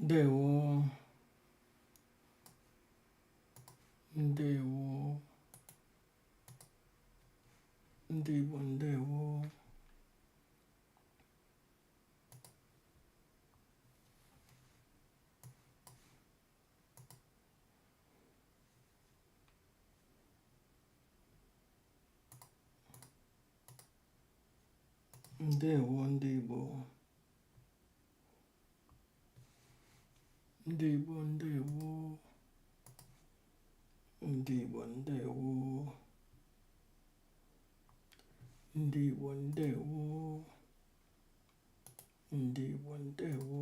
Ndewo, ndewo, ndị Igbo, ndewo. Ndewo ndị Igbo. Ndị Igbo, ndewo. Ndị Igbo, ndewo. Ndị Igbo, ndewo. Ndị Igbo, ndewo.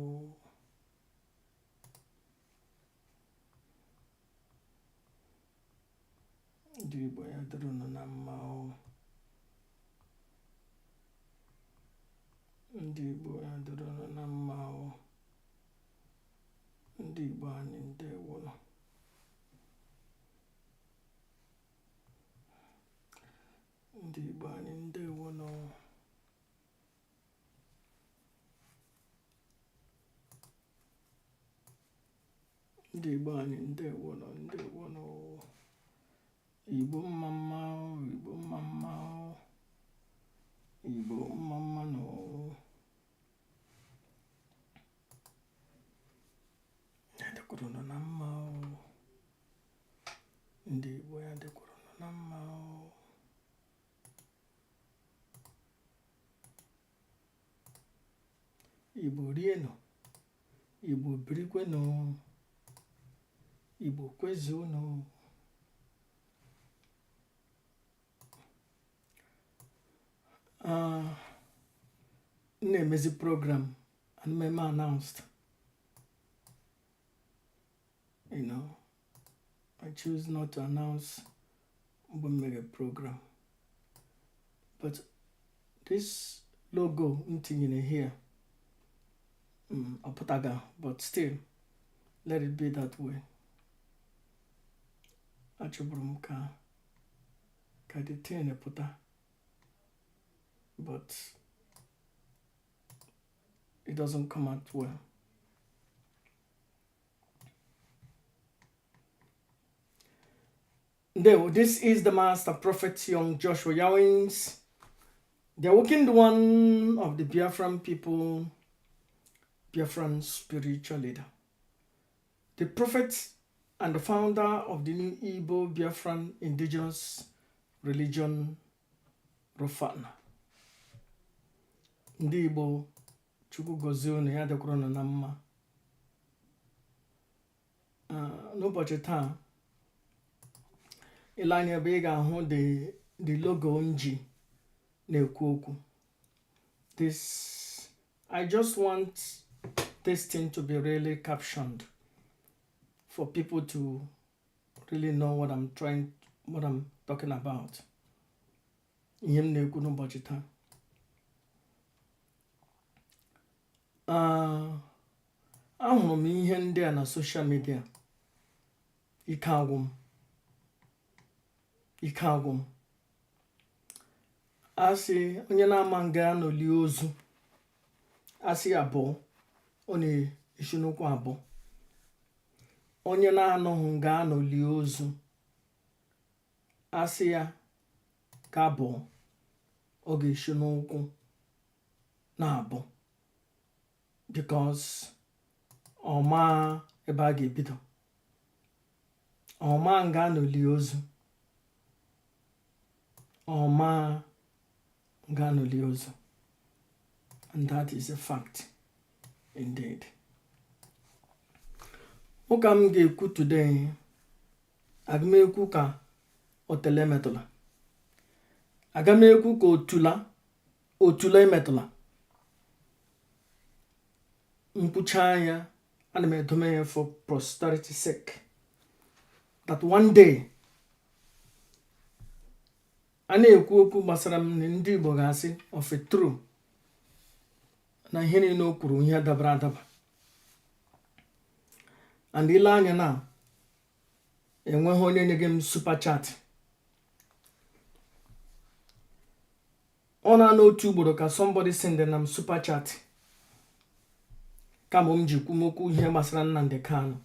Ndị Igbo, ya dịrị unu na mma o. Ndị Igbo, ya dịrị unu na mma o. Ndị Igbo anyị, ndewo. Ndị Igbo anyị, ndewo nụ. Ndị Igbo anyị, ndewo nụ, ndewo nụ. Igbo mma mma, Igbo mma mma, Igbo mma mma nụ. Ya dịkwara unu na mma. Ndị Igbo, ya dịkwara unu na mma. Igbo rienụ, Igbo birikwenụ, Igbo kwezuonụ. M na-emezi program and m eme announced. I choose not to announce mgbe m mere program, but this logo m tinyere here, ọ pụtaga, but still let it be that way. Achọburu m ka the thing pụta, but it doesn't come out well. Ndewo, this is the Master Prophet Young Joshua Yawins, the awakened one of the Biafran people, Biafran spiritual leader, the prophet and the founder of the new Igbo Biafran indigenous religion, Rofana. Ndị Igbo, Chukwu gozie unu, ya dịkwara unu na mma. N'ụbọchị taa, ile anya ebe ị ga-ahụ the logo m ji na-ekwu okwu. This, I just want this thing to be really captioned for people to really know what I'm talking about. Ihe m na-ekwu n'ụbọchị taa. Ahụrụ m ihe ndị a na social media, ike agwụ m, ike agwụ m. A sị onye na-ama nga anọ lie ozu, asị abụọ, ọ na-esi n'ụkwụ abụọ. Onye na-anọghị nga anọ lie ozu, asị ya ka abụọ, ọ ga-esi n'ụkwụ na-abụ, because ọ maa ebe a ga-ebido, ọ maa nga anọ lie ozu, ọ maa nga anọ lie ozu. And that is a fact indeed. Ụka m ga-ekwu today, aga m ekwu ka otele emetụla, aga m ekwu ka otula otula emetụla. Nkwucha ya, ana m edome ya for posterity sake, that one day a na-ekwu okwu gbasara m na ndị Igbo ga-asị of a true na ihe niile o kwuru, ihe dabara adaba. And ile anya na enweghị onye nye gị m super chat. Ọ na n'otu ugboro ka somebody send na m super chat. Kama m ji kwu okwu ihe gbasara Nnamdi Kanu,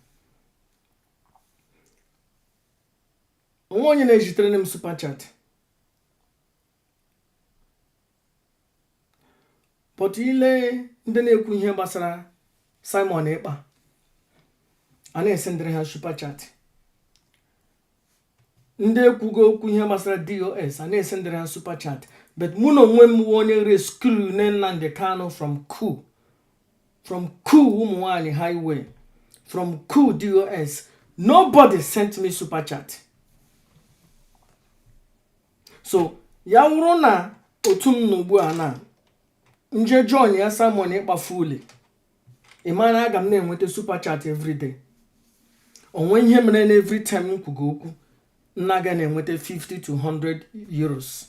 onwe onye na-ejitere m super chat, but ile ndị na-ekwu ihe gbasara Simon Ekpa, a na-esendịrị ha super chat. Ndị ekwugo okwu ihe gbasara DOS, a na-esendịrị ha super chat. But mụ na onwe m wụ onye rescue Nnamdi Kanu from coup, from coup ụmụ nwanyị highway, from coup DOS, nobody sent me super chat. So ya wụrụ na otu m nọ ugbu a na m je join ya Simon Ekpa fully, ị ma na aga m na-enweta super chat everyday. Onwe ihe mere na every time m kwugo okwu, m na-aga na-enweta 50 to 100 euros.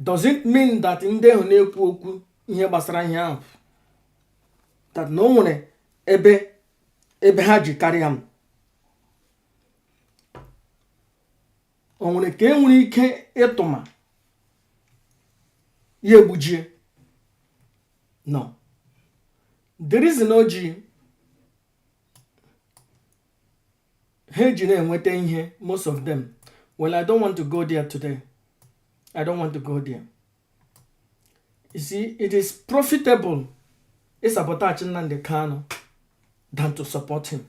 Does it mean that ndị ahụ na-ekwu okwu ihe gbasara ihe ahụ, that na o nwere ebe ebe ha ji karịa m? O nwere ka e nwere ike ịtụma ya egbujie? No. The reason o ji ha eji na-enweta ihe, most of them, well, I don't want to go there today. I don't want to go there. You see, it is profitable ịsabotage Nnamdi Kanu than to support him.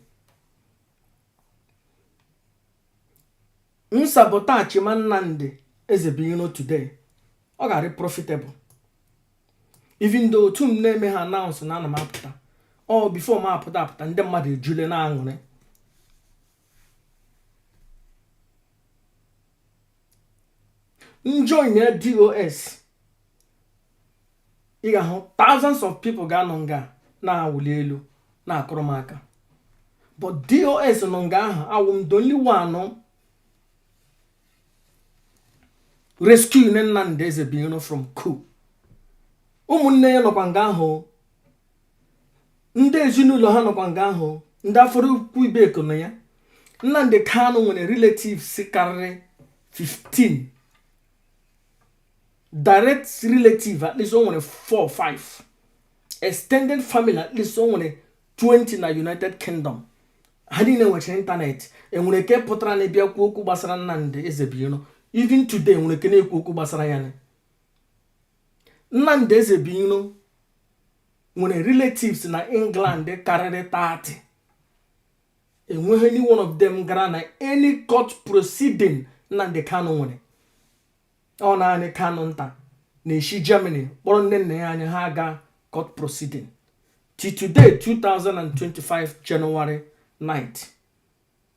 M sabotage ma Nnamdi Ezebiro today, ọ ga-adị profitable, even though otu m na-eme ha announce na ana m apụta ọ before m apụta apụta, ndị mmadụ ejule na-aṅụrị. M join ya DOS, ị ga-ahụ thousands of people ga-anọ nga na-awụli elu na-akụrụ m aka. But DOS nọ nga ahụ, awụ m the only one rescue Nnamdi Ezebiro from coup. Ụmụnne ya nọkwa nga ahụ, ndị ezinụlọ ha nọkwa nga ahụ, ndị Afaraukwu Ibeku nọ ya. Nnamdi Kanu nwere relatives karịrị 15 direct relative, at least o nwere 4 5 extended family, at least o nwere 20 na United Kingdom. Ha niile nwechara ịntanetị. Enwere ke pụtara na ịbịa kwuo okwu gbasara Nnamdi Ezebiro? Even today, enwere ke na-ekwu okwu gbasara ya? Nnamdi Ezebiro nwere relatives na England karịrị 30. Enweghị any one of them gara na any court proceeding Nnamdi Kanu nwere. Ọ naanị Kanunta na-esi Germany kpọrọ nne nna ya anya ha aga court proceeding till today, 2025 January 9th.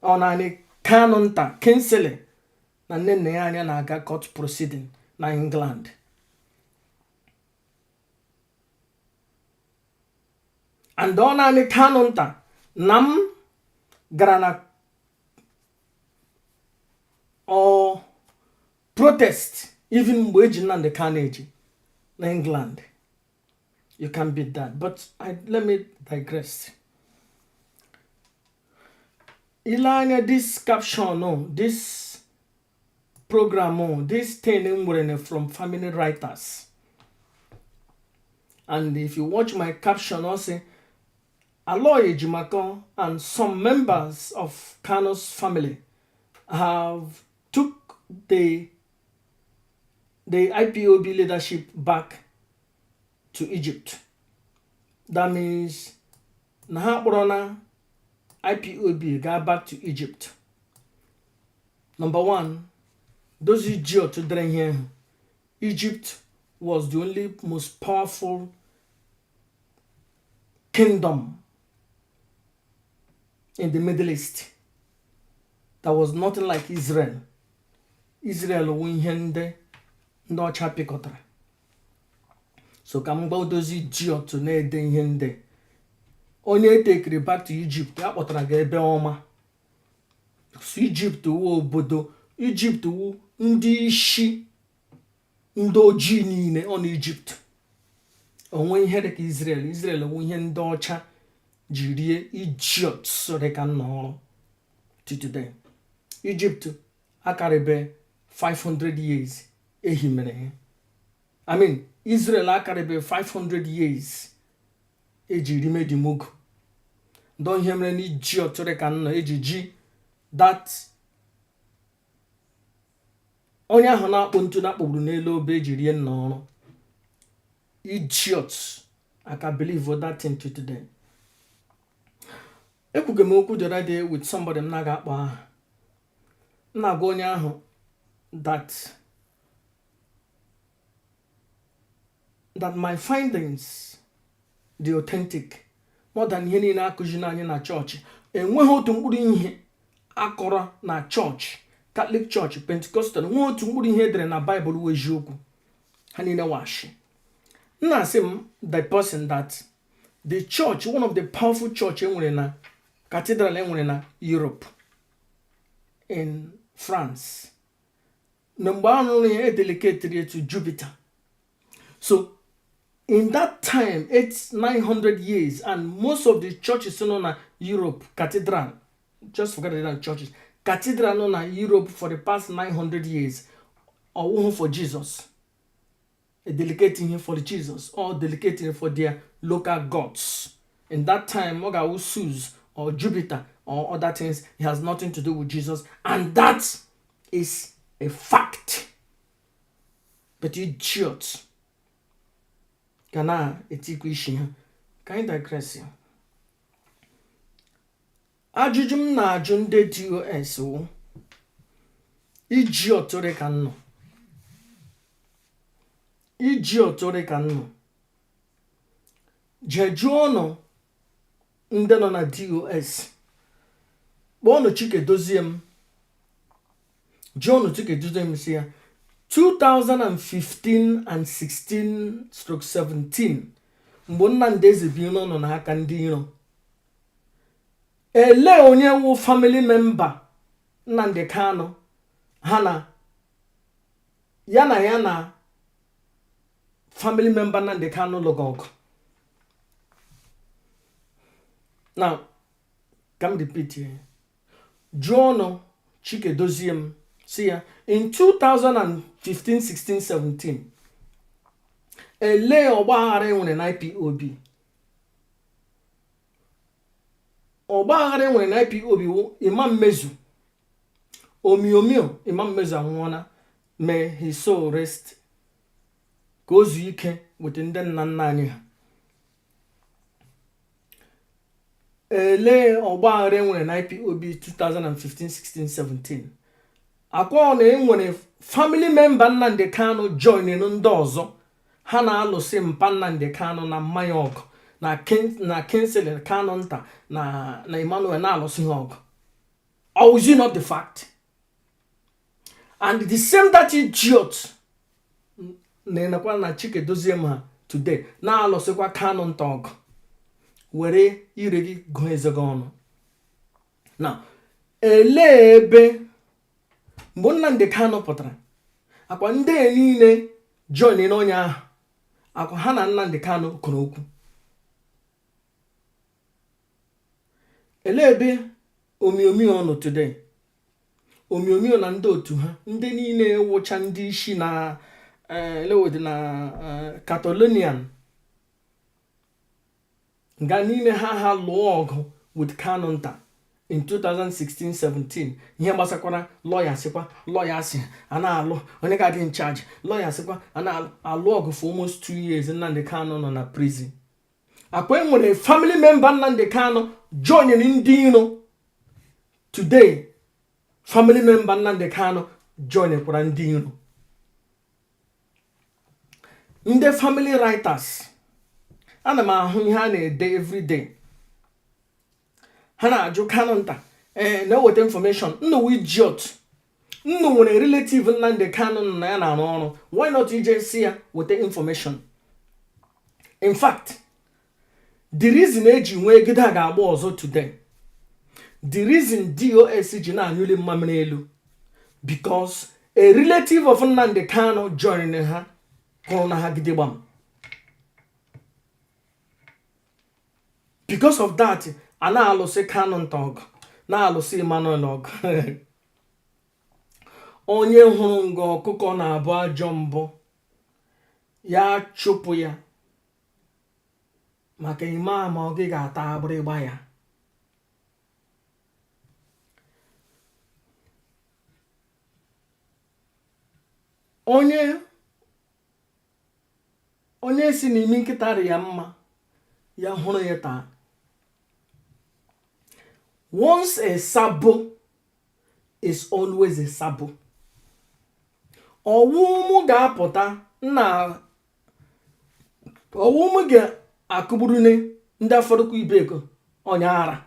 Ọ naanị Kanunta Kingsley na nne nna ya anya na-aga court proceeding na England. And ọ naanị Kanunta na m gara na ọ protest, even mgbe eji Nnamdi Kanu eji na England. You can beat that. But let me digress. Ile anya this caption, no, this program, oh, this thing m nwere from family writers, and if you watch my caption, ọ sị Aloy Ejimakor and some members of Kanu's family have took the IPOB leadership back to Egypt. That means na ha kpọrọ na IPOB gaa back to Egypt. Number one, those idiot dere ihe ahụ, Egypt was the only most powerful kingdom in the Middle East. There was nothing like Israel. Israel wụ ihe ndị ndị ọcha pịkọtara. So ka m gwa those idiot na-ede ihe ndị onye etekiri back to Egypt, a kpọtara gị ebe ọma. So Egypt wụ obodo, Egypt wụ ndị isi ndị ojii niile ọ na Egypt. Onwe ihe dịka Israel. Israel wụ ihe ndị ọcha ji rie idiots dịka nna ọrụ. Till today, Egypt akarịbe 500 years ehi mere ha. I mean, Israel akarịbe 500 years. Eji rime the mugu ndọ ihe mere na iji ọtụrụ ka nọ eji ji that onye ahụ na-akpụ ntu na-akpọgburu n'elu obe eji rie nna ọrụ. Idiot. I can believe that thing to today. Ekwugo m okwu the other day with somebody m na-aga akpọ aha. M na-agwa onye ahụ that my findings dị authentic more than ihe niile akụziri anyị na chọọchị. Enweghị otu mkpụrụ ihe akọrọ na chọọchị, Catholic Church, Pentecostal, enweghị otu mkpụrụ ihe edere na Baịbụl wụ eziokwu. Ha niile wụ ashị. M na-asị m the person that the church, one of the powerful church enwere na cathedral enwere na Europe, in France, na mgbe a rụrụ ya, ededicatiri ya to Jupiter. So in that time, 8 900 years, and most of the churches nọ na Europe, cathedral, just forget it, churches, cathedral nọ na Europe for the past 900 years, ọwụhụ for Jesus. Dedicating him for Jesus or dedicating for their local gods in that time, ọ ga-awụ Zeus or Jupiter or other things. It has nothing to do with Jesus, and that is a fact. But idiots ga na-etikwa isi ha. Ka anyị digress ya. Ajụjụ m na-ajụ ndị DOS wụ, iji ọtụrị ka nnọ, iji ọtụrị ka nnọ, jee jụọ ọnụ ndị nọ na DOS, kpọọnụ Chike Dozie m, jụọnụ Chike Dozie m, si ya 2015 and 16/17, mgbe Nnamdi Ezebiro nọ n'aka ndị iro, elee onye wụ family member Nnamdi Kanu ha na ya na family member Nnamdi Kanu lụga ọgụ? Now ka m repeat ya. Jụọnụ Chike Dozie m, si ya in 2015, 16, 17, elee ọgbaghara enwere na IPOB? Ọgbaghara enwere na IPOB wụ Emma Mmezu, omiomio Emma Mmezu anwụọla. May his soul rest, ka o zuo ike with ndị nna nna anyị ha. Elee ọgbaghara enwere na IPOB 2015, 16, 17? Akwa na enwere family member Nnamdi Kanu join ndị ọzọ ha na-alụsị mpa Nnamdi Kanu na mmanya ọgụ na Kingsley Kanu nta na Emmanuel na-alụsị ha ọgụ. Or is it not the fact? And the same that idiot na-enekwa na Chike Dozie m ha today na-alụsịkwa Kanu nta ọgụ. Were ire gị gụọ eze gị ọnụ na elee ebe mgbe Nnamdi Kanu pụtara, akwa ndị niile join n'onye ahụ, akwa ha na Nnamdi Kanu kụrụ okwu. Elee ebe omiomio nọ today? Omiomio na ndị otu ha, ndị niile wụcha ndị isi na elewedi na Catalonian nga niile ha lụọ ọgụ with Kanu nta in 2016-17, ihe gbasakwara lawyer, sịkwa lawyer si a na-alụ onye ga-adị in charge, lawyer sịkwa a na-alụ ọgụ for almost 2 years. Nnamdi Kanu nọ na prison. Akwa enwere family member Nnamdi Kanu join ndị iro. Today family member Nnamdi Kanu join kwara ndị iro. Ndị family writers, ana m ahụ ihe a na-ede everyday. Ha na-ajụ Kanu nta ee na-eweta information. Nnụ idiot, nnụ nwere relative Nnamdi Kanu na ya na-arụ ọrụ. Why not ije si ya weta information? In fact, the reason eji nwee egide a ga-agba ọzọ today, the reason DOS ji na-anyụli mmamịrị elu, because a relative of Nnamdi Kanu joined ha, hụrụ na ha gidigbam. Because of that, a na-alụsị Kanu nta ọgụ, na-alụsị Emmanuel ọgụ. Onye hụrụ nga ọkụkọ na-abụ ajọ mbọ ya chụpụ ya. Maka ime ama ọ gị ga-ata agbịrịgba ya. Onye si n'imi nkịta rị ya mma, ya hụrụ ya taa. Once a sabo is always a sabo. Ọwụ mụ ga-apụta na ọwụ mụ ga-akụgburune ndị Afaraukwu Ibeku onye ara.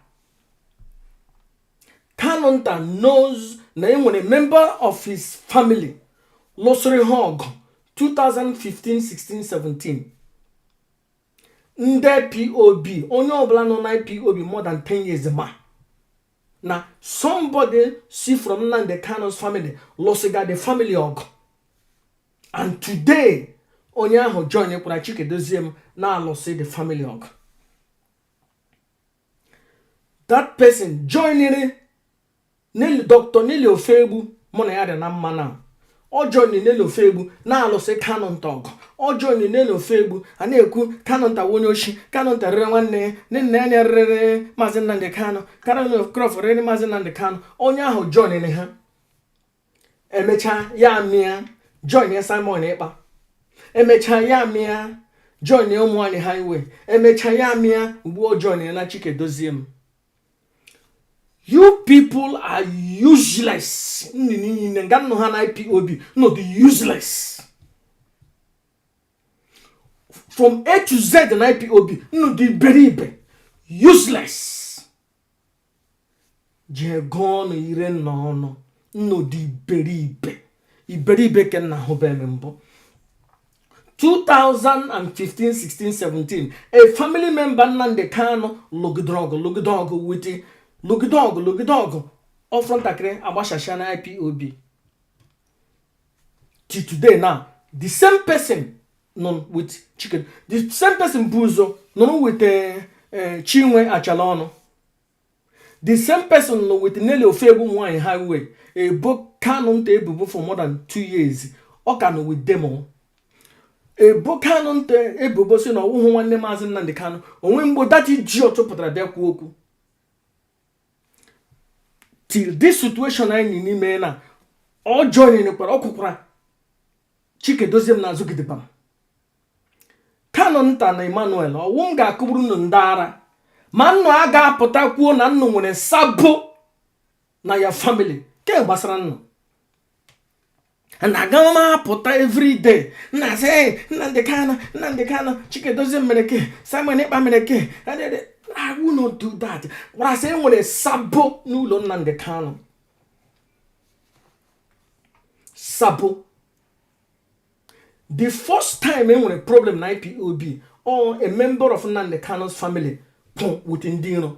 Kanunta knows na e nwere member of his family lụsịrị ha ọgụ 2015, 16, 17. Ndị IPOB, onye ọbụla nọ na IPOB more than 10 years ma na somebody si from Nnamdi Kanu's family lụsịga the family ọgụ, and today onye ahụ join kwara Chikedozie na-alụsị the family ọgụ. That person joinere Nelly, Dr. Nelly Ofegbu, mụ na ya dị na mma na ọ join Nelly Ofegbu na-alụsị Kanunta ọgụ. Ọ join Nelly Ofegbu a na-ekwu Kanunta onye oshi, Kanunta rere nwanne ya, nne nna ya rere Maazị Nnamdi Kanu, Kanu Crof rere Maazị Nnamdi Kanu. Onye ahụ joinere ha, emechaa ya mịa join ya Simon Ekpa, emechaa ya mịa join ya ụmụ nwanyị highway, emechaa ya mịa ugbu o join ya na Chikedozie m. You people are useless. Nni niile nga nnụ ha na IPOB nọ dị useless from A to Z. Na IPOB nnụ dị iberibe, useless. Jee gụọ ọnụ ire nna ọnụ, nnụ dị iberibe, iberibe ke nna hụbeghị m mbụ. 2015, 16, 17, a family member Nnamdi Kanu lụgidere ọgụ, lụgide ọgụ with, lụgide ọgụ, lụgide ọgụ, ọfọ ntakịrị agbachasịa na IPOB. Till today now, the same person nọ with Chike, the same person bụ ụzọ nọrọ with Chinwe Achala ọnụ, the same person nọ with Nelly Ofegbu nwanyị highway ebo Kanu nta ebubo for more than 2 years. Ọ ka nọ with them o. Ebo Kanu nta ebubo si na ọwụhụ nwanne Maazị Nnamdi Kanu onwe mgbe that idiot pụtara bịa kwuo okwu. Till this situation anyị nọ n'ime na ọ join kwara, ọ kwụkwara Chikedozie m n'azụ gidigbam. Kanu nta na Emmanuel, ọwụ m ga-akụgburu unu ndị ara ma nnụ a ga-apụta kwuo na nnụ nwere sabo na ya family ke gbasara nnụ na aga m apụta everyday nna asị, "Hey, Nnamdi Kanu, Nnamdi Kanu, Chikedozie mere ke, Simon Ekpa mere ke." I will not do that. Gwara sị enwere sabo n'ụlọ Nnamdi Kanu, sabo. The first time e nwere problem na IPOB or a member of Nnamdi Kanu's family kwụ with ndị iro,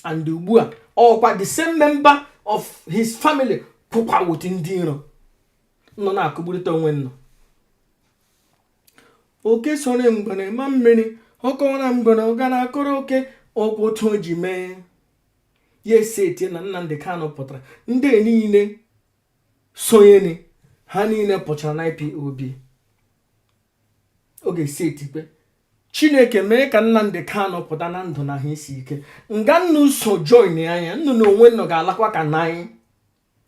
and ugbu a ọkwa the same member of his family kwụkwa with ndị iro nọ na-akụgburịta onwe nnọ. Oke soro mgbere ma mmiri ọ kọwara mgbere ọ gara akọrọ oke ọkwa otu o ji mee ya esi etie na Nnamdi Kanu pụtara. Ndị niile sonyere ha niile pụchara na IPOB. Ọ ga-esi etikpe Chineke mee ka Nnamdi Kanu pụta na ndụ na ha isi ike nga nnu so join anya nnu na onwe nnụ ga-alakwa ka n'anyị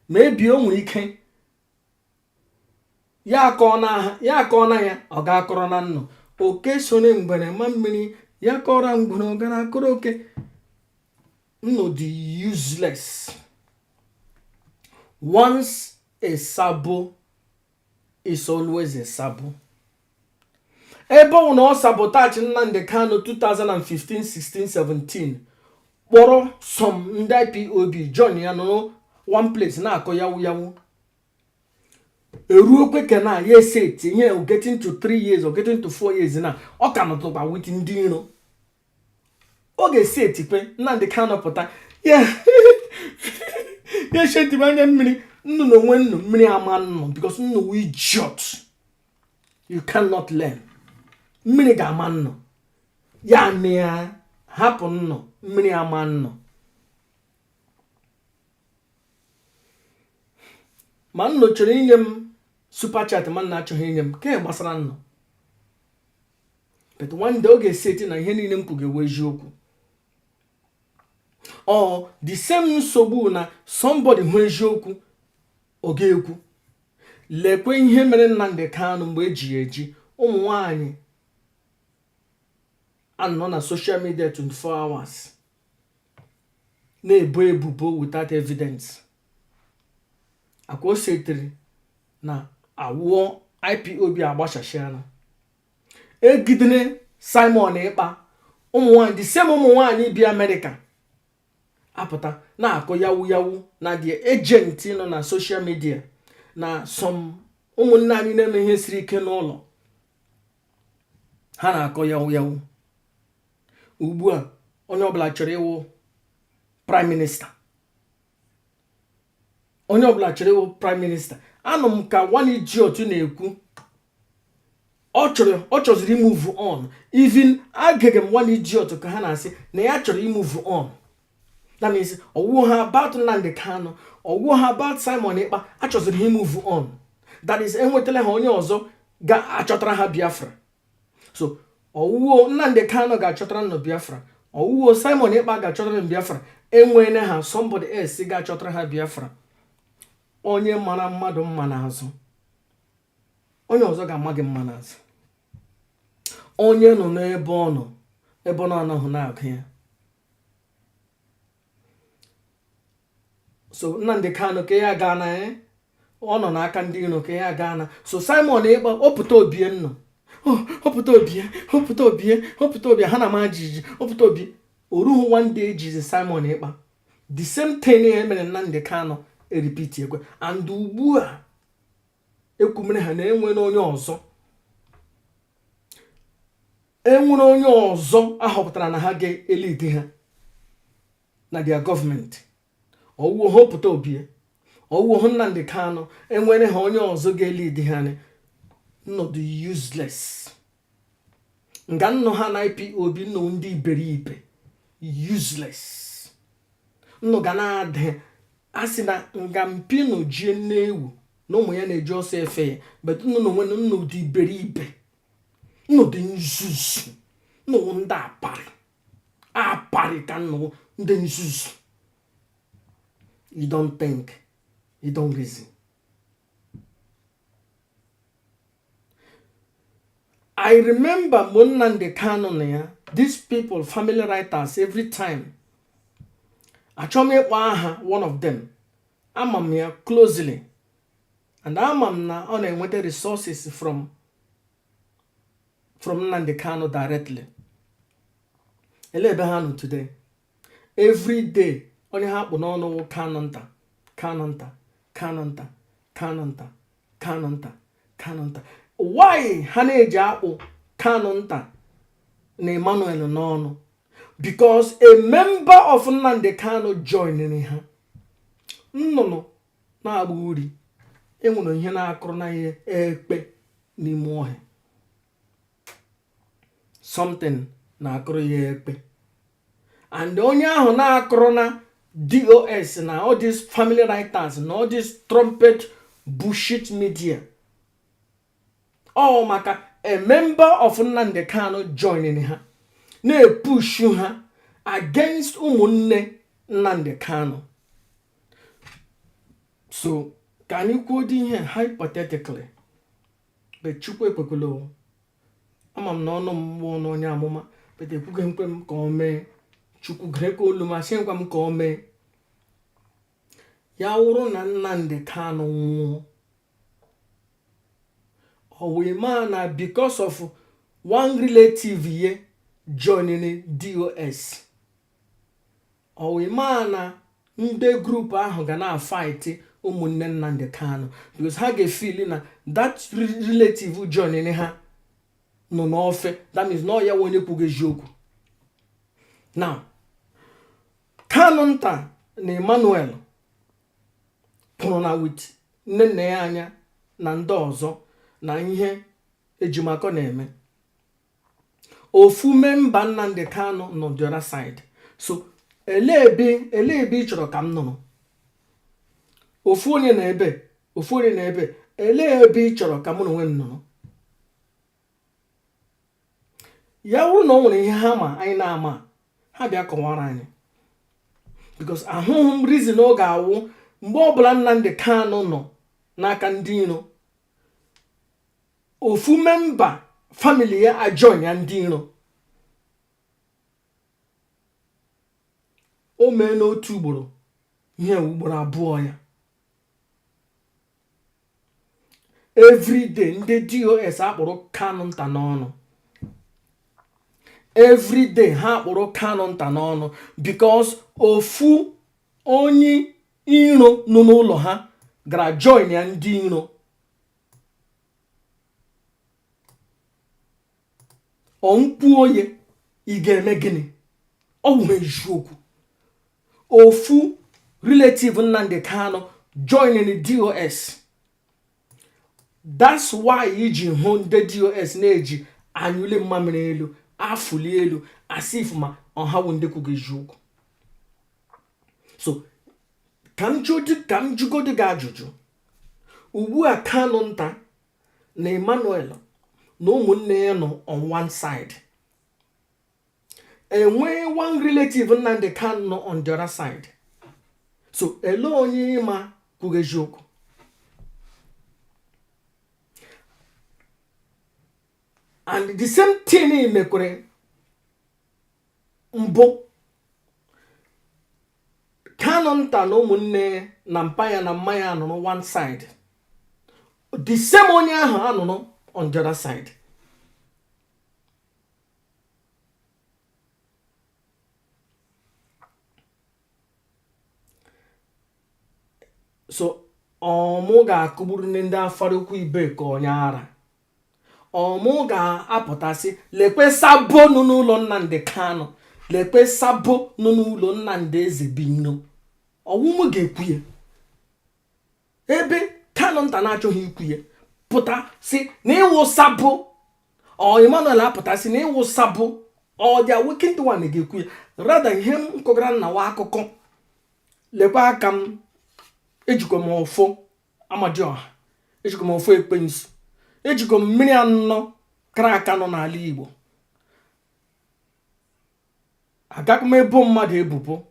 ma ebie. O nwere ike ya akọọ na ya ọ ga-akọrọ na nnụ. Oke soro mgbere ma mmiri ya kọrọ mgbere ọ gara akọrọ oke. Nnụ dị useless. Once a sabo is always a sabo. Ebe ọ na ọ sabotage Nnamdi Kanu 2015, 16, 17, kpọrọ some ndị IPOB join ya nọrọ one place na-akọ yawu yawu eruokwe ke na ya ese etinye getting to 3 years or getting to 4 years na ọ ka nọtụkwa with ndị iro. Ọ ga-esi etikpe Nnamdi Kanu pụta ya ya eshetibe anya mmiri nnu na onwe nnu mmiri ama nnụ because nnu wu idiot, you cannot learn. Mmiri ga-ama nnụ ya mịa hapụ nnụ mmiri ama nnụ. Ma nnụ chọrọ inye m super chat, ma nna achọghị inye m ke gbasara nnụ. But one day ọ ga-eseti na ihe niile m kwuru ga-ewe eziokwu. Ọ the same nsogbu na somebody hụ eziokwu, ọ ga-ekwu, lekwe ihe mere Nnamdi Kanu mgbe eji ya eji. Ụmụ nwanyị anọ na social media 24 hours na-ebo ebubo without evidence. Akwa o setiri na awụọ IPOB agbachasịana egidere Simon Ekpa. Ụmụ nwanyị, the same ụmụ nwanyị bi Amerịka, apụta na-akọ yawu yawu na the agent nọ na social media na some ụmụnne anyị na-eme ihe siri ike n'ụlọ ha na-akọ yawu yawu. Ugbu a, onye ọbụla chọrọ ịwụ prime minister, onye ọbụla chọrọ ịwụ prime minister. Anụ m ka one idiot na-ekwu ọ chọrọ, ọ chọziri move on. Even agege m one idiot ka ha na-asị na ya chọrọ imove on. That means ọwụwa ha about Nnamdi Kanu, ọwụwa ha about Simon Ekpa, achọziri ha move on. That is, enwetala ha onye ọzọ ga-achọtara ha Biafra. So ọwụwo Nnamdi Kanu ga-achọtara nnụ Biafra, ọwụwo Simon Ekpa ga-achọtara nnụ Biafra, enwere ha somebody else ga-achọtara ha Biafra. Onye mara mmadụ mma n'azụ, onye ọzọ ga-ama gị mma n'azụ. Onye nọ n'ebe ọ nọ, ebe ọ na-anọghị na-agụ ya. So Nnamdi Kanu ka ya gaa na ya, ọ nọ n'aka ndị iro ka ya gaa na. So Simon Ekpa opụta obie nnọ, opụta obie, opụta obie, opụta obie, ha na-ama jijiji. Opụta obie oruhu one day ejizi Simon Ekpa, the same thing ya mere Nnamdi Kanu erepeat ekwe. And ugbu a ekwumere ha na enwere onye ọzọ, enwere onye ọzọ ahọpụtara na ha ga-elead ha na their gọọmenti. Ọwụwa hopụta obie, ọwụwa hụ Nnamdi Kanu, enwere ha onye ọzọ ga-elead ha nnọdụ useless. Nga nnọ ha na IPOB nnọ ndị iberibe, useless. Nnụ ga na-adị a sị na nga mpinu jie nne ewu na ụmụ ya na-eji ọsọ efe ya. But nnụ na onwe nnụ dị iberibe, nnụ dị nzuzu, nnụ ndị aparị aparị ka nnụ ndị nzuzu. You don't think, you don't reason. I remember mgbe Nnamdi Kanu na ya, these people, family writers, every time achọrọ m ịkpọ aha one of them, ama m ya closely and ama m na ọ na-enweta resources from Nnamdi Kanu directly. Ele ebe ha nọ today? Every day onye ha kpụ n'ọnụ wụ Kanu nta, Kanu nta, Kanu nta, Kanu nta, Kanu nta, Kanu nta. Why ha na-eji akpụ Kanu nta na Emmanuel n'ọnụ? Because a member of Nnamdi Kanu joined ha. Nnụnụ na-agba uri, enwere ihe na-akụrụ na ya ekpe n'ime ọhịa. Something na-akụrụ ya ekpe, and onye ahụ na-akụrụ na DOS na all these family writers na all these trumpet bullshit media, ọ maka a member of Nnamdi Kanu joining ha na-epushu ha against ụmụnne Nnamdi Kanu. So ka anyị kwuo dị ihe hypothetically, but Chukwu ekwekwala o. Ama m na ọnụ m bụ ọnụ onye amụma, but ekwughị mkpe m ka o mee. Chukwu gerekwa olu m, asị nkwa m ka o mee. Ya wụrụ na Nnamdi Kanu nwụọ, ọ wee maa na because of one relative ye joining DOS, ọ wee maa na ndị group ahụ ga na-fight ụmụnne Nnamdi Kanu, because ha ga-efeel na that relative joining ha nọ n'ofe. That means na ọ ya nwe onye kwugo eziokwu. Now Kanu nta na Emmanuel pụrụ na with nne nna ya anya na ndị ọzọ na ihe ejimakọ na-eme. Ofu member Nnamdi Kanu nọ the other side. So elee ebe ị chọrọ ka m nụrụ? Ofu onye na ebe, ofu onye na ebe, elee ebe ị chọrọ ka mụ na onwe m nọrọ? Ya wụrụ na o nwere ihe ha ma anyị na-ama, ha bịa kọwara anyị, because ahụghị m reason ọ ga-awụ mgbe ọbụla Nnamdi Kanu nọ n'aka ndị iro, ofu member family ya ajoin ya ndị iro. O mee n'otu ugboro, ihe ugboro abụọ ya. Everyday ndị DOS akpụrụ Kanu nta n'ọnụ, everyday ha akpụrụ Kanu nta n'ọnụ, because ofu onye iro nọ n'ụlọ ha gara join ya ndị iro. Ọ m kwuo ya, ị ga-eme gịnị? Ọ wụ eziokwu. Ofu relative Nnamdi Kanu joining DOS. That's why iji hụ ndị DOS na-eji anyụle mmamịrị elu, afụli elu, as if ma ọha wụ ndị kwugo eziokwu. So ka m jụgodi gị ajụjụ ugbu a. Kanu nta na Emmanuel na ụmụnne ya nọ on one side, enwee one relative Nnamdi Kanu nọ on the other side. So ele onye ị ma kwugo eziokwu? And the same thing mekwere mbụ. Kanu nta na ụmụnne na mpa ya na mma ya nọrọ one side, the same onye ahụ anọrọ on the other side. So ọ mụ ga-akụgburu ndị Afaraukwu Ibeku onye ara? Ọ mụ ga-apụta sị lekwe sabo nọ n'ụlọ Nnamdi Kanu, lekwe sabo nọ n'ụlọ Nnamdi Ezebino? Ọ wụ mụ ga-ekwu ya, ebe Kanu nta na-achọghị ikwu ya, pụta sị na ị wụ sabo? Ọ Emmanuel apụta sị na ị wụ sabo? Ọ the awakened one ga-ekwu ya? Rather, ihe m kọgara nna wa akụkọ, lekwa aka m, ejikwa m ọfọ Amadioha, ejikwa m ọfọ ekwensu, ejikwa m mmiri anọ kara aka nọ n'ala Igbo. Agaghị m ebo mmadụ ebubo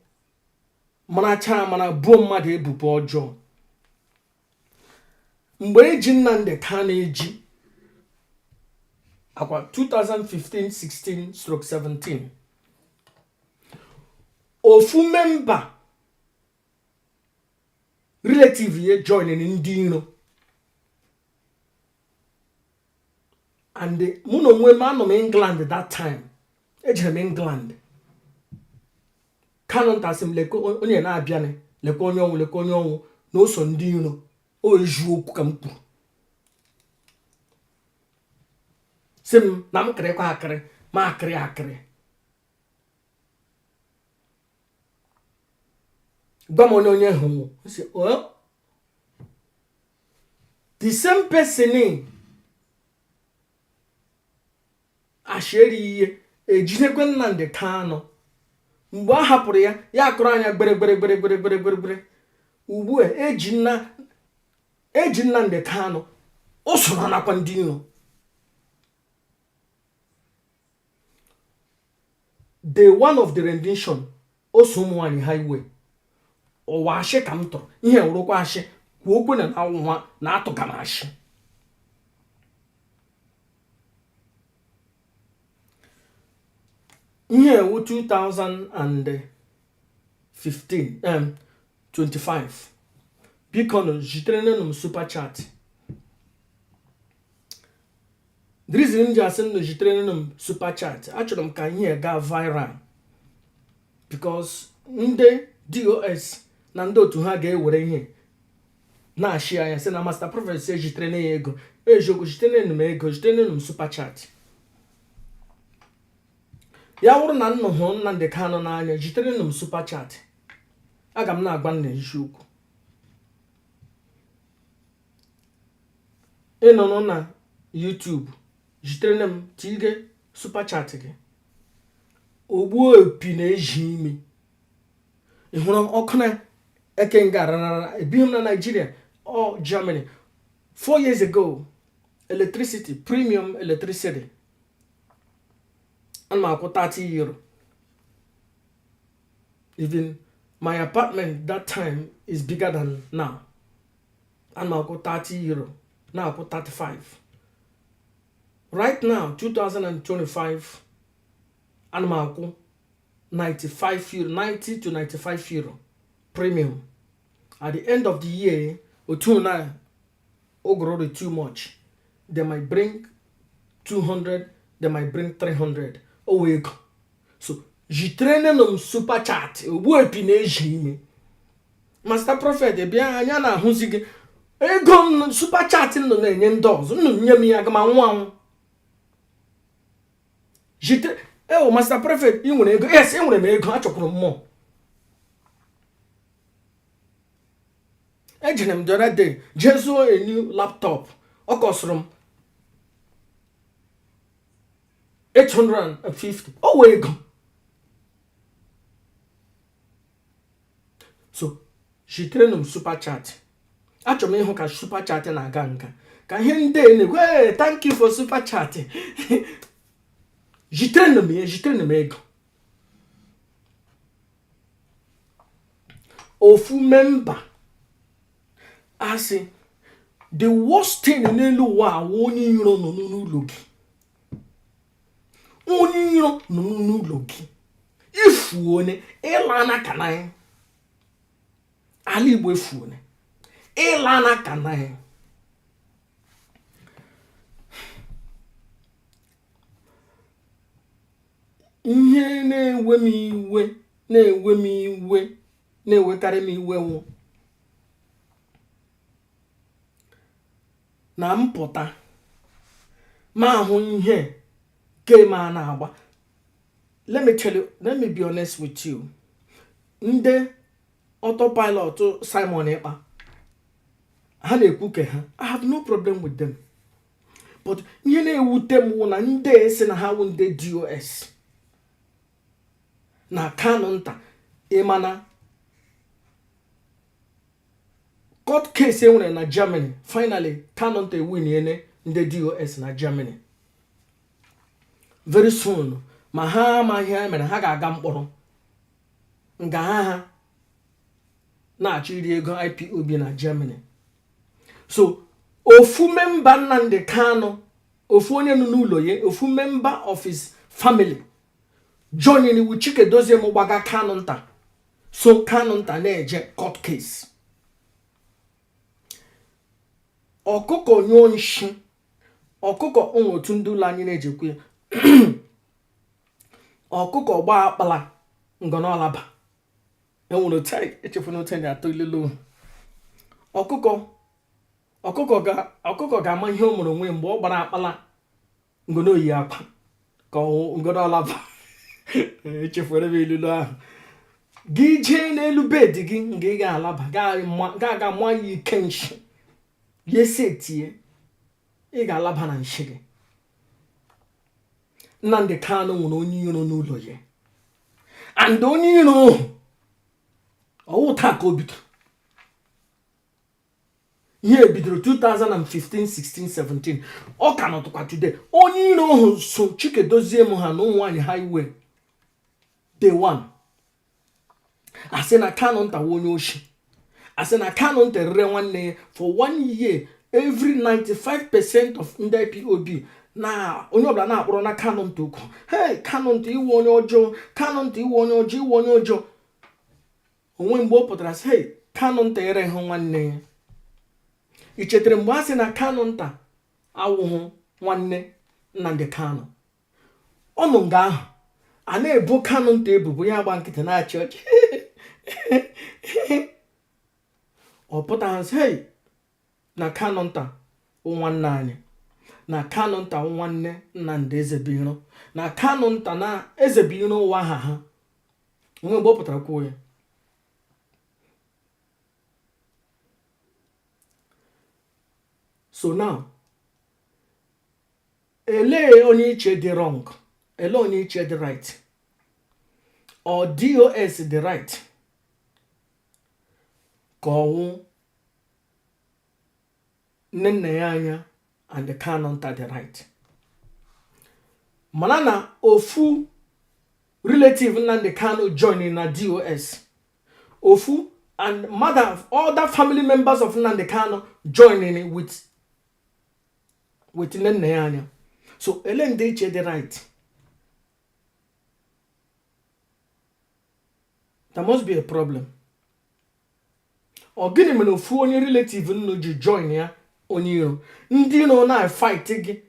maracha amara buo mmadụ ebubo ọjọọ. Mgbe eji Nnamdi Kanu eji akwa 2015 16 stroke 17, ofu member relative ya join ndị iro, and mụ na onwe m anọ m England that time. Ejere m England, Kanu nta sị m lekwa onye na-abịanị, lekwa onye ọ wụ, lekwa onye ọ wụ, na o so ndị iro. O eziokwu ka m kwuru, sị m na m kịrịkwa akịrị ma akịrị akịrị. Gwa m onye onye hụ sị the same person asheri ihe ejidekwe Nnamdi Kanu. Mgbe a hapụrụ ya, ya akụrụ anya gbere gbere gbere gbere gbere gbere gbere. Ugbu a eji Nnamdi Kanu, o soro nakwa ndị iro. Day one of the rendition, o so ụmụ nwaanyị highway. Ụwa ashị ka m tụrụ ihe wụrụkwa ashị, kwuo okwu na nwa na atụga m ashị. Ihe a wụ 2015 25. Biko nụ, ziterenụ m super chat. The reason m ji asị nnụ ziterenụ m super chat, achọrọ m ka ihe gaa viral, because ndị DOS na ndị otu ha ga-ewere ihe na-achị anya sị na Master Prophet sị ezitere ya ego. Eziokwu, ziterenụ m ego, ziterenụ m super chat. Ya wụrụ na nnụ hụrụ Nnamdi Kanu n'anya, ziterenụ m super chat. Aga m na-agwa nna eziokwu. Ị nọrọ na YouTube, zitere m tige super chat gị. Ogbu opi na-eji imi. Ị hụrụ ọkụ na eke nga rarara. Ebighị m na Nigeria, ọ Germany. 4 years ago, electricity, premium electricity. Ana m akwụ 30 euro. Even my apartment that time is bigger than now. Ana m akwụ 30 euro, na-akwụ 35. Right now, 2025, ana m akwụ 95 euro, 90 to 95 euro premium. At the end of the year, otu na ogoro dị too much, they might bring 200, they might bring 300. O wee ego. So jiterenụ m super chat. Ogbuepi na-eji ime Master Prophet bịa anya na-ahụzi gị ego m super chat nọ na-enye ndị ọzọ. Nnụ nye m ya, aga m anwụ anwụ. Jite ewo. Master Prophet, ị nwere ego? Yes, enwere m ego. Achọkwuru m mmụọ. Ejere m the other day jee zụọ a new laptop. Ọ kọsụrụ m 850. O wee ego. So jiterenụ m super chat. Achọrọ m ịhụ ka super chat na-aga nka ka ihe ndị a na-ekwu. Ee, thank you for super chat. Jiterenụ m ya, jiterenụ m ego. Ofu member asị, the worst thing n'elu ụwa awụ onye iro nọ n'ụlọ gị. Onye iro nọ n'ụlọ gị, ifu onye ịla na ka na ala Igbo, efu onye ịla na ka na ihe na-ewe m iwe, na-ewe m iwe, na-ewekarị m iwe wụ na mpụta ma ahụ ihe game a na-agba. Let me tell you, let me be honest with you. Ndị autopilot Simon Ekpa ha na-ekwu ke ha, I have no problem with them, but ihe na-ewute m wụ na ndị sị na ha wụ ndị DOS na Kanu nta. Ịma na court case e nwere na Germany, finally Kanu nta ewiniene ndị DOS na Germany. Very soon, ma ha amaghị ha mere, ha ga-aga mkpọrọ nga ha na-achọ iri ego IPOB na Germany. So ofu member Nnamdi Kanu, ofu onye nọ n'ụlọ ya, ofu member of his family joining with Chike Doziem gbaga Kanu nta. So Kanu nta na-eje court case. Ọkụkọ nyụọ nshi, ọkụkọ onwe otu ndị ụlọ anyị na-ejekwu ya, ọkụkọ gbaa akpala ngọnọlaba. Enwere otu echefuna otu anyị atụ ilulu. Ọkụkọ ọkụkọ ga-ama ihe o mere onwe mgbe ọ gbara akpala ngonoyi akwa ka ngọnọlaba. Echefuru m ilulu ahụ. Gị jee n'elu bed gị nga ị ga-alaba, ga-aga mụọ ya ike nshi ya esi etie, ị ga-alaba na nshi gị. Nnamdi Kanu nwere onye iro n'ụlọ ya, and onye iro ọwụ taa ka o bidoro. Ihe bidoro 2015, 16, 17, ọ ka nọtụkwa today. Onye iro ahụ so Chike Doziem ha na ụmụ nwaanyị highway day one. Asị na Kanu nta onye oshi, asị na Kanu nta rere nwanne ya. For one year, every 95% of ndị IPOB na onye ọbụla na-akpọrọ na Kanu nta okwu. Hey, Kanu nta, iwe onye ọjọọ. Kanu nta, iwe onye ọjọọ, iwe onye ọjọọ. Onwe mgbe ọ pụtara sị, hey, Kanu nta ereghị nwanne ya. Ị chetara mgbe a sị na Kanu nta awụhụ nwanne Nnamdi Kanu? Ọnụ nga ahụ a na-ebo Kanu nta ebubo, ya agba nkịtị na-achị ọchị. Ọ pụtara sị, hey, na Kanu nta wụ nwanne anyị, na Kanu nta wụ nwanne Nnamdi Ezebiro, na Kanu nta na Ezebiro ụwa aha ha. Onwe mgbe ọ pụtara kwuo ya? So now, elee onye iche dị wrong, elee onye iche dị right? Ọ DOS dị right ka ọwụ nne nna ya anya and Kanu nta dị right? Mana na ofu relative Nnamdi Kanu join na DOS, ofu and mother, other family members of Nnamdi Kanu joining with nne nna ya anya. So ele ndị iche dị right? There must be a problem. Ọ gịnị mere ofu onye relative nnu ji join ya onye iro? Ndị iro na-fight gị,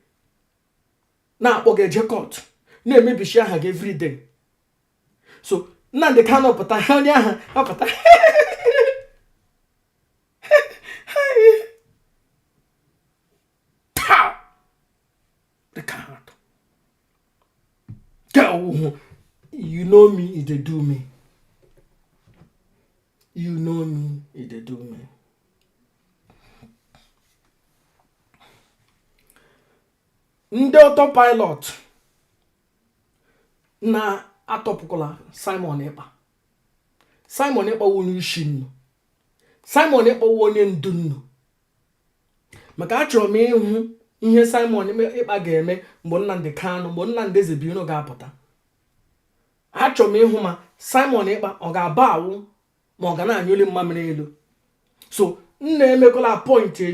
na-akpọ gị eje court, na-emebichi aha gị everyday. So Nnamdi Kanu pụta, onye ahụ ọpụta. Taa dịka ha atọ ke ọwụhụ. You know me, e dey do me. You know me, e dey do me. Ndị autopilot na-atọpụkwala Simon Ekpa. Simon Ekpa wụ onye isi nnu. Simon Ekpa wụ onye ndu nnu, maka achọrọ m ịhụ ihe Simon Ekpa ga-eme mgbe Nnamdi Kanu, mgbe Nnamdi Ezebiro ga-apụta. Achọrọ m ịhụ ma Simon Ekpa ọ ga-aba awụ, ma ọ ga na-anyụli mmamịrị elu. So nna emekwala appoint a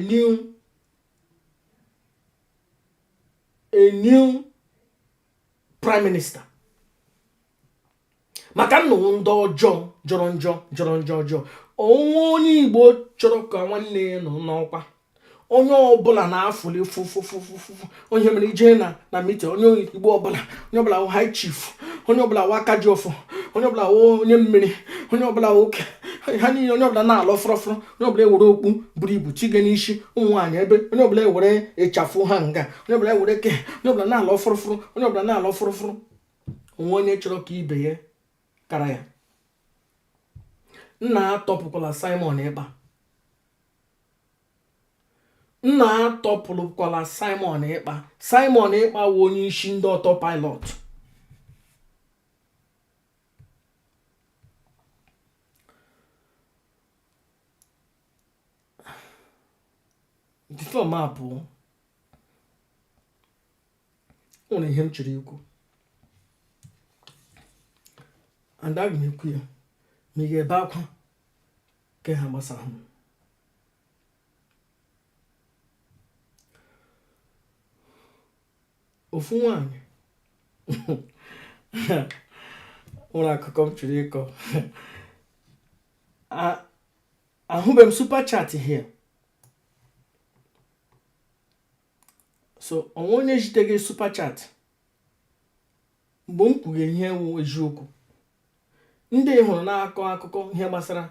new prime minister, maka nnụnụ ndị ọjọọ jọrọ njọ, jọrọ njọ ọjọọ. Onwe onye Igbo chọrọ ka nwanne ya nọ n'ọkwa, onye ọbụla na-afụli fụfụfụfụfụ. Onye mere ije na meeting, onye Igbo ọbụla, onye ọbụla wụ high chief, onye ọbụla wụ aka ji ọfọ, onye ọbụla wụ onye mmiri, onye ọbụla wụ oke ha niile, onye ọbụla na-alọ fọrọfọrọ, onye ọbụla ewere okpu buru ibu chige n'isi ụmụ nwaanyị, ebe onye ọbụla ewere ịchafụ ha nga, onye ọbụla ewere ke, onye ọbụla na-alọ fọrọfọrọ, onye ọbụla na-alọ fọrọfọrọ. Onwe onye chọrọ ka ibe ya kara ya. Nna, atọpụkwala Simon Ekpa. Nna, atọpụkwala Simon Ekpa. Simon Ekpa wụ onye isi ndị autopilot. Before m apụọ, nwere ihe m chọrọ ikwu, and aga m ekwu ya. Ma ị ga-ebe akwa ke ha gbasara m. Ofu nwanyị nwere akụkọ m chọrọ ịkọ. Ahụbeghị m super chat here, so onwe onye jiteghị super chat mgbe m kwughị ihe wụ eziokwu. Ndị hụrụ na-akọ akụkọ ihe gbasara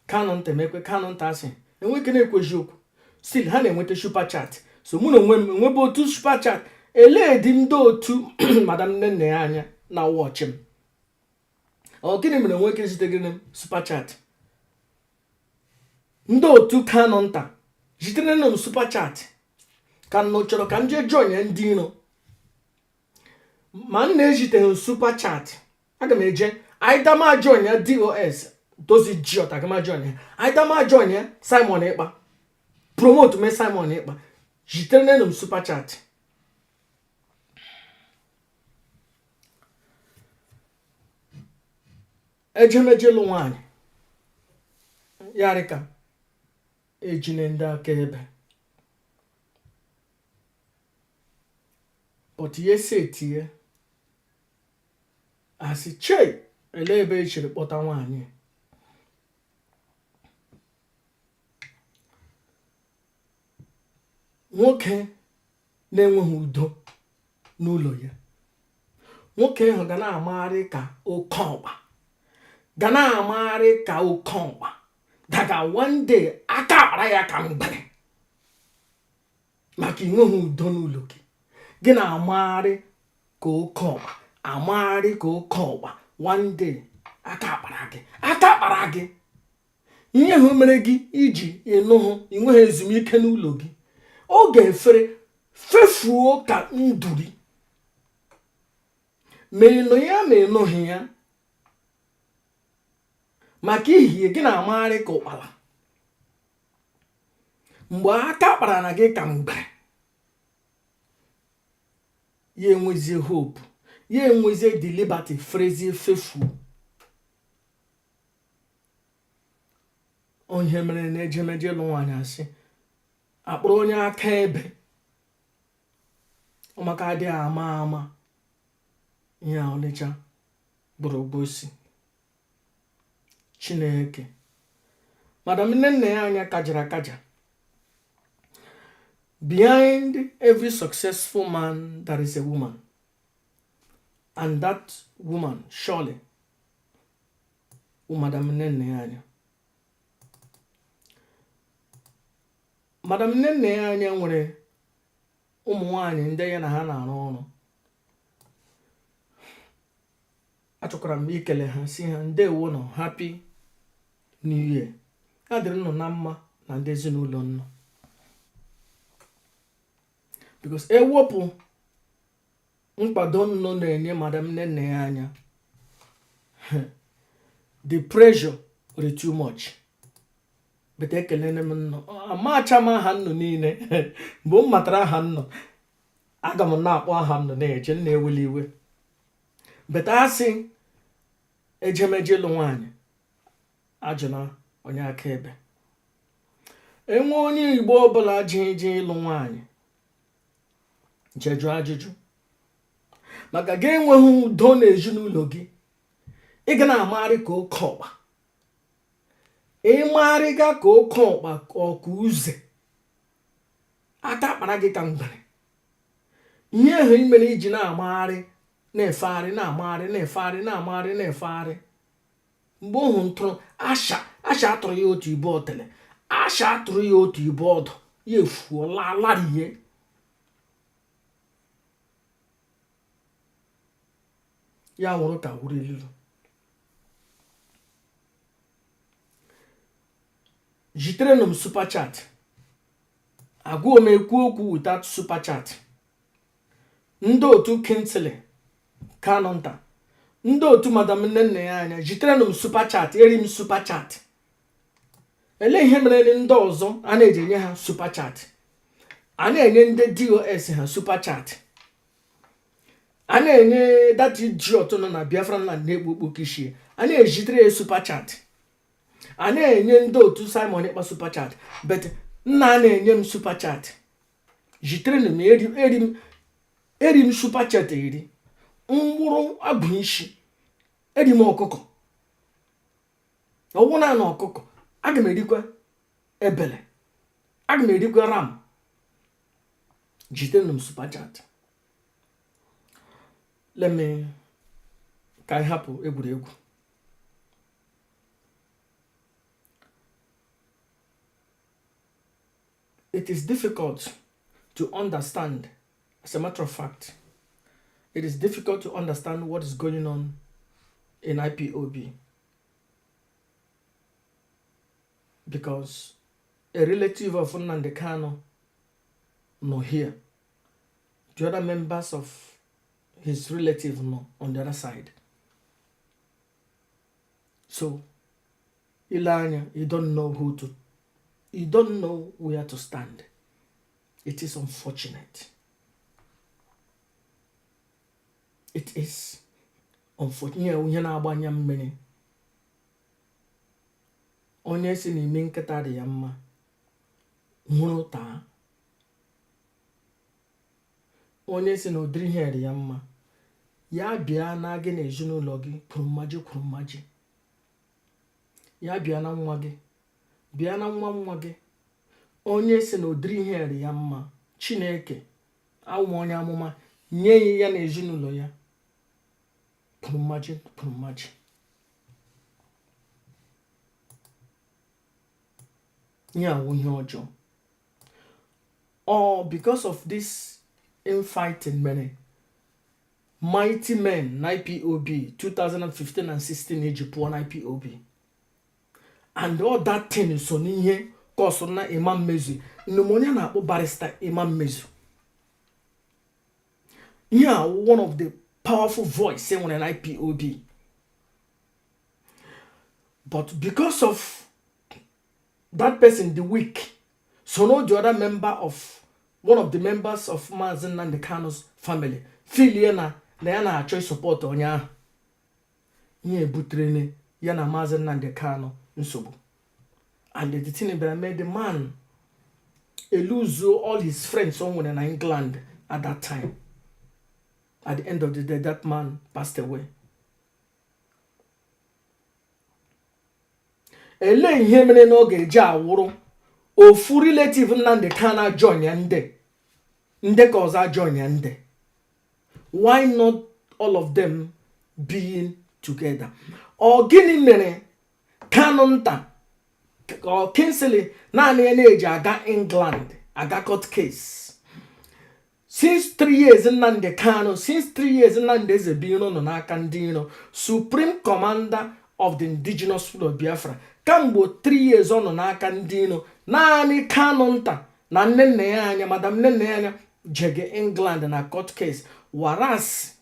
Kanụ nta emekwe Kanụ nta, asị enweke na-ekwu eziokwu, still ha na-enweta super chat. So mụ na onwe m enwebe otu super chat. Eleedi ndị otu madam nne nna ya anya na watch m. Ọ gịnị mere nwoke zitegịrị m super chat? Ndị otu Kanụ nta zitere m super chat ka nnụ chọrọ ka m jee join ndị iro. Ma m na-ejiteghị super chat, aga m eje either ma join ya DOS, dozi jiot, aga m join ya either ma join ya Simon Ekpa, promote me Simon Ekpa. Zitere m super chat. Ejemeje lụ nwaanyị ya rịka ejine ndị akaebe, but ihe si etinye asị chei, ele ebe echiri kpọta nwaanyị. Nwoke na-enweghị udo n'ụlọ ya, nwoke ahụ ga na-amagharị ka oke ọkpa, ga na-amagharị ka oke ọkpa daga. One day aka akpara ya ka mgbere, maka inweghị udo n'ụlọ gị. Gị na-amagharị ka oke ọkpa, amagharị ka oke ọkpa. One day aka akpara gị, aka akpara gị. Ihe ahụ mere gị iji ịnụhụ inweghị ezumike n'ụlọ gị, ọ ga-efere fefuo ka nduri, ma ịnụ ya ma ịnụghị ya, maka ihie gị na-amagharị ka ụkpala. Mgbe aka kpara na gị ka mgbere, Ya enwezie hope, ya enwezie the liberty, frezie fefu. Ihe mere na ejemeje ịlụ nwaanyị, asị akpọrọ onye akaebe maka adịghị ama ama. Ihe a Ọnịcha gburu si Chineke. Madam Nne Nna Ya Anya kajara akaja. Behind every successful man there is a woman, and that woman surely Madam Nne Nna Ya Anya. Madam Nne Nna Ya Anya nwere ụmụ nwanyị ndị ya na ha na-arụ ọrụ. Achọkwara m ikele ha, si ha ndewo nọ, happy new year. Ya dịrị nnụ na mma na ndị ezinụlọ nnụ, because ewepụ nkwado nnụ na-enye Madam Nne Nna Ya Anya, the pressure dị too much. But ekelene m nnụ. Amacha m aha nnụ niile. Mgbe m matara aha nnụ, aga m na-akpọ aha nnụ na-eje nna eweli iwe. But asị ejemeje ịlụ nwaanyị, ajụna onye akaebe. Enwe onye Igbo ọbụla ji je ịlụ nwaanyị, jee jụọ ajụjụ, maka gị enweghị udo n'ezinụlọ gị, ị ga na-amagharị ka oke ọkpa. Ịmagharịga ka oke ọkpa, ọka uze aka kpara gị ka ngwere. Ihe ahụ i mere iji na-amagharị, na-efegharị, na-amagharị, na-efegharị, na-amagharị, na-efegharị, mgbe ohu ntụrụ asha asha atụrụ ya otu ibu otele, asha atụrụ ya otu ibu ọdụ, ya efuo lalarie. Ya nwụrụ ka wuru elulu. Jiterenụ m super chat. Agụọ m ekwu okwu without super chat. Ndị otu Kingsley Kanu nta, ndị otu Madam Nne Nna Ya Anya, jiterenụ m super chat. Eri m super chat. Elee ihe mere ndị ọzọ a na-eji enye ha super chat? A na-enye ndị DOS ha super chat, a na-enye that idiot nọ na Biafra land na-ekpu okpu kishie, a na-ejitere ya super chat, a na-enye ndị otu Simon Ekpa super chat, but nna na-enye m super chat. Jiterenụ m. Eri m super chat, eri mkpụrụ agụ isi, eri m ọkụkọ ọwụ na ọkụkọ. Aga m erikwa ebele, aga m erikwa ram. Jitenụ m super chat. Let me ka anyị hapụ egwuregwu. It is difficult to understand. As a matter of fact, it is difficult to understand what is going on in IPOB because a relative of Nnamdi Kanu nọ here, the other members of his relative nọ on the other side. So ile anya, you don't know who to, you don't know where to stand. It is unfortunate. It is unfortunate. Ihe na-agba anya mmiri, onye si n'ime nkịta dị ya mma hụrụ taa, onye si na ụdịrị ihe dị ya mma, ya bịa na gị na ezinụlọ gị kwuru mmaji kwuru mmaji. Ya bịa na nwa gị, bịa na nwa nwa gị. Onye si na ụdịrị ihe dị ya mma, Chineke awụ onye amụma nye ya na ezinụlọ ya kwuru mmaji kwuru mmaji. Ihe awụ ihe ọjọọ. All because of this infighting mere mighty men na IPOB 2015 and 16 eji pụọ na IPOB, and all that thing so n'ihe cause na Emma Mmezu nnem onye na-akpọ Barrister Emma Mmezu. Ihe a one of the powerful voice e nwere na IPOB, but because of that person, the weak, so no the other member of One of the members of Maazị Nnamdi Kanu's family feelie na ya na-achọ ịsupport onye ahụ, ihe ebutere ya na Maazị Nnamdi Kanu nsogbu. And the thing bịara mee the man elose all his friends o nwere na England at that time. At the end of the day, that man passed away. Elee ihe mere na ọ ga-eji awụrụ ofu relative Nnamdi Kanu join ya, ndị ka ọzọ join ya ndị? Why not all of them being together? Ọ gịnị mere Kanu nta ọ Kingsley naanị ya na-eji aga England aga court case since 3 years Nnamdi Kanu, since 3 years Nnamdi Ezebiro nọ n'aka ndị iro, Supreme Commander of the Indigenous People of Biafra? Kamgbe 3 years ọ nọ n'aka ndị iro, naanị Kanu nta na nne nna ya anya, Madam nne nna ya anya, jege England na court case, whereas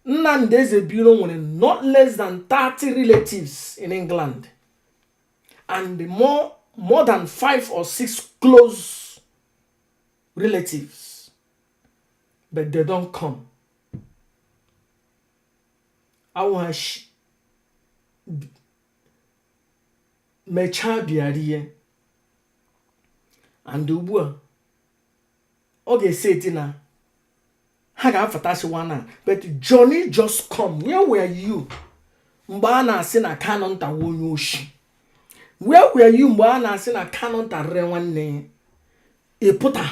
Nnamdi Ezebiro nwere not less than 30 relatives in England and more than five or six close relatives, but they don't come. Awụ ha mechaa bịarie. And ugbu a ọ ga-esi eti na ha ga-afatasịwa na, but Johnny just come. Where were you mgbe a na-asị na Kanu nta wụ onye oshi? Where were you mgbe a na-asị na Kanu nta rere nwanne ya? Ị pụta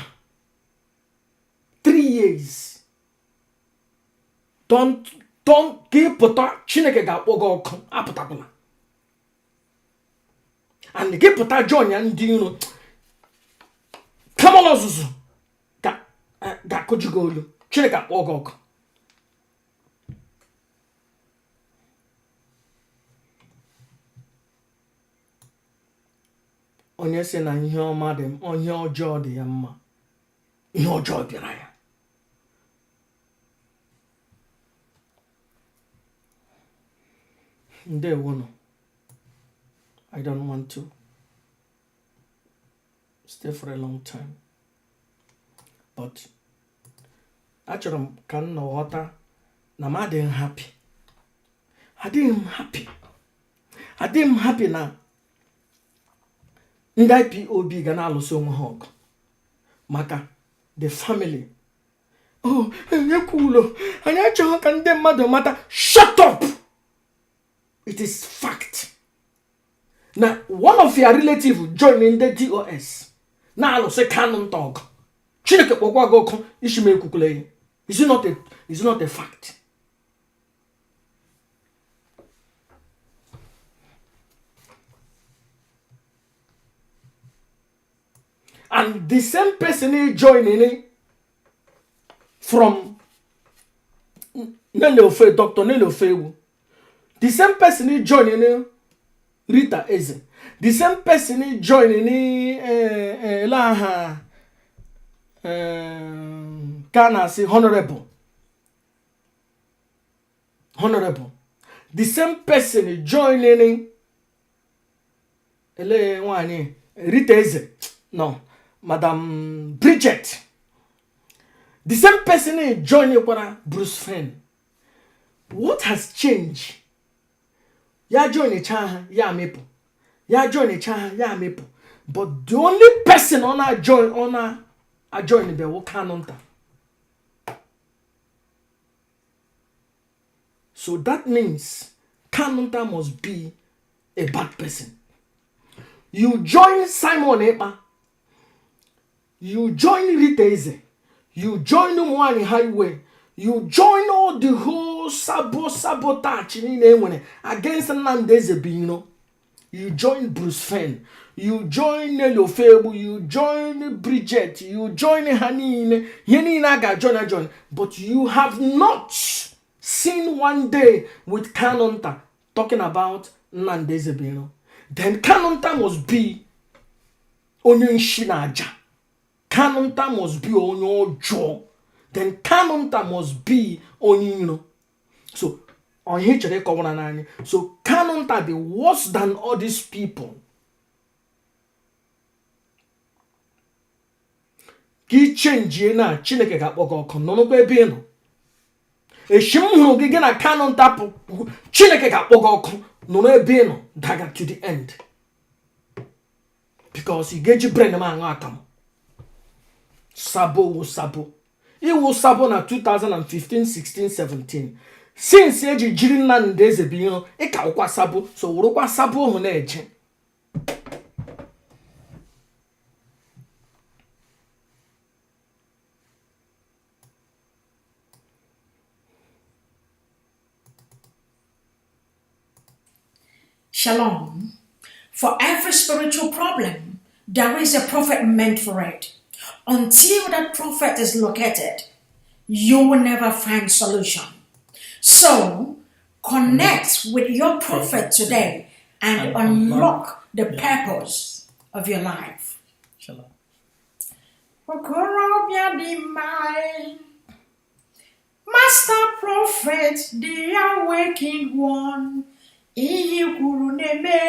3 years, don't ka ị pụta. Chineke ga-akpọ gị ọkụ. Apụtakwala. And gị pụta join ya ndị iro, kamala ọzụzụ ga-akụju gị olu. Chineke akpọ gị ọkụ. Onye sị na ihe ọma dị, ihe ọjọọ dị ya mma, ihe ọjọọ bịara ya. Ndewonụ. I don't want to stay for a long time, but achọrọ m ka m ghọta na m adịghị happy, adịghị m happy, adịghị m happy na ndị IPOB ga na-alụso onwe ha ọgụ maka the family. Oh, ekwulo, anyị achọghị ka ndị mmadụ mata. Shut up! It is fact na one of your relative join ndị DOS na-alụsị Kanu nta ọgụ. Chineke kpọkwa gị ọkụ. Isi m ekwukwala ya. Is it not a fact? And the same person he joining from Nelly Ofe, Dr. Nelly Ofewu, the same person he joining Rita Eze, the same person he joining aha ka na-asị honorable, the same person joining ele nwanyị Rita Eze, no, Madam Bridget, the same person join kwara Bruce Fein. What has changed? Ya join cha ha, ya amịpụ, ya join cha ha, ya amịpụ, but the only person ọ na-join, ọ na-ajoin bụ Kanu nta. So that means Kanu nta must be a bad person. You join Simon Ekpa, you join Rita Eze, you join Ụmụnwaanyị Highway, you join all the whole sabotage niile enwere against Nnamdi Ezebiro, you join Bruce Fein, you join Nelly Ofegbu, you join Bridget, you join ha niile, ihe niile a ga-join join, but you have not seen one day with Kanunta talking about Nnamdi Ezebiro. Then Kanunta must be onye nshi na aja. Kanunta must be onye ọjọọ. Then Kanunta must be onye iro. So ihe chere ịkọwara n'anya, so Kanunta dị worse than all these people. Ka ị changie na Chineke ga-akpọ gị ọkụ. Nọrọkwa ebe ị nọ. Echi m hụrụ gị, gị na Kanu ntapụ, Chineke ga-akpọ gị ọkụ. Nọrọ ebe ị nọ, daga to the end, because ị ga-eji brain m aṅụ akamụ. Sabo wụ sabo, iwu sabo na 2015, 16, 17. Since eji jiri Nnamdi Ezebiro, ịka wụkwa sabo, so wụrụkwa sabo ahụ na-eje. Shalom. For every spiritual problem, there is a prophet meant for it. Until that prophet is located, you will never find solution. So connect with your prophet today and unlock the purpose of your life. Shalom. Okorobịa dị mma, Master Prophet, the awakened one, ihe i kwuru na-eme.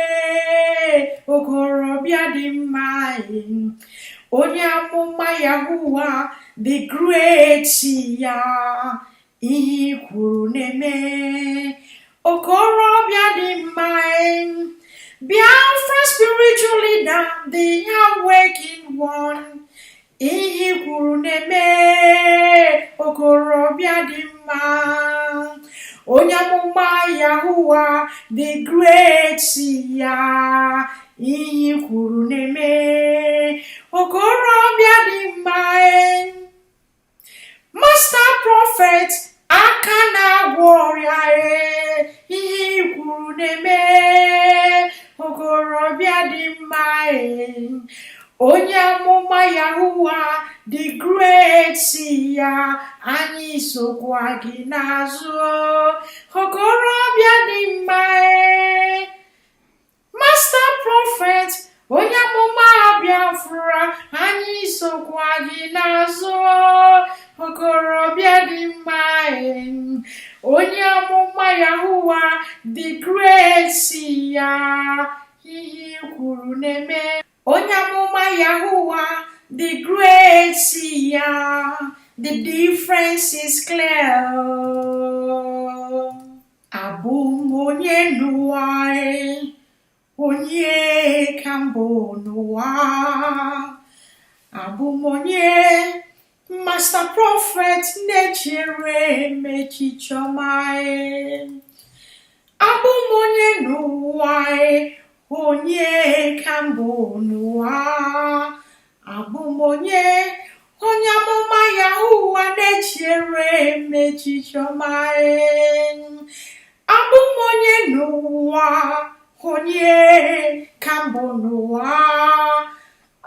Okorobịa dị mma, onye amụma Yahuwa the Great ya, ihe i kwuru na-eme. Okorobịa dị mma, Biafra spiritual leader, the awakened one, ihe i kwuru na-eme. Okorobịa dị mma, onye amụma Yahuwa the Great ya, ihe i kwuru na-eme. Okorobịa dị mma, Master Prophet, aka na-agwọ ọrịa, ihe i kwuru na-eme. Okorobịa dị mma, onye amụma Yahuwa the Great ya, anyị sokwa gị n'azụ. Okorobịa dị mma, Master Prophet, onye amụma Biafra, anyị sokwa gị n'azụ. Okorobịa dị mma, onye amụma Yahuwa the Great ya, ihe i kwuru na-eme. Onye amụma Yahuwa the Great ya, the difference is clear. Abụ m onye n'ụwa, onye ka mbụ n'ụwa. Abụ m onye Master Prophet na-echere m echiche ọma. Abụ m onye n'ụwa, onye ka mbụ n'ụwa. Abụ m onye onye amụma Yahuwa na-echere m echiche ọma. Abụ m onye n'ụwa, onye ka mbụ n'ụwa.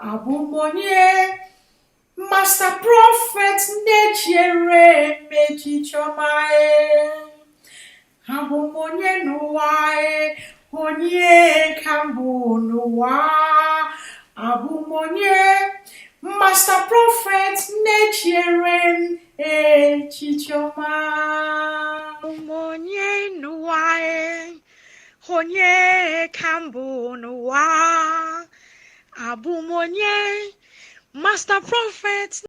Abụ m onye Master Prophet na-echere m echiche ọma. Abụ m onye n'ụwa, onye ka mbụ n'ụwa. Abụ m onye Master Prophet na-echere m echiche ọma. Abụ m onye n'ụwa, onye ka mbụ n'ụwa. Abụ m onye Master Prophet.